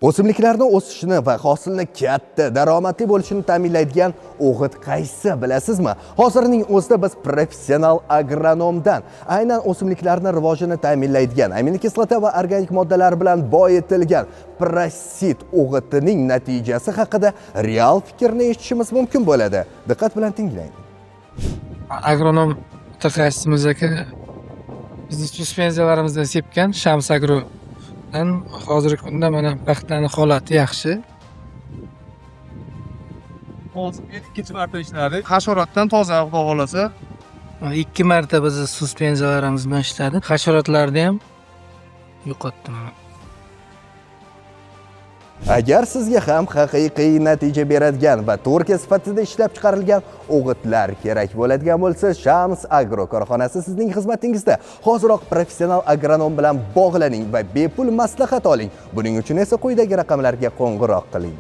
O'simliklarni o'sishini va hosilni katta, daromadli bo'lishini ta'minlaydigan o'g'it qaysi, bilasizmi? Hozirning o'zida biz professional agronomdan aynan o'simliklarni rivojini ta'minlaydigan aminokislota va organik moddalar bilan boyitilgan Prosit o'g'itining natijasi haqida real fikrni eshitishimiz mumkin bo'ladi. Diqqat bilan tinglang. Agronom mutaxassisimiz aka bizni suspenziyalarimizdan sepgan Shams Agrodan. Hozirgi kunda mana paxtani holati yaxshi. Hozir ikkinchi marta ishladik. Hasharotdan toza, xudo xohlasa. Ikki marta bizni suspenziyalarimiz bilan ishladi. Hasharotlarni ham yo'qotdi mana. Agar sizga ham haqiqiy natija beradigan va Turkiya sifatida ishlab chiqarilgan o'g'itlar kerak bo'ladigan bo'lsa, Shams Agro korxonasi sizning xizmatingizda. Hoziroq professional agronom bilan bog'laning va bepul maslahat oling. Buning uchun esa quyidagi raqamlarga qo'ng'iroq qiling.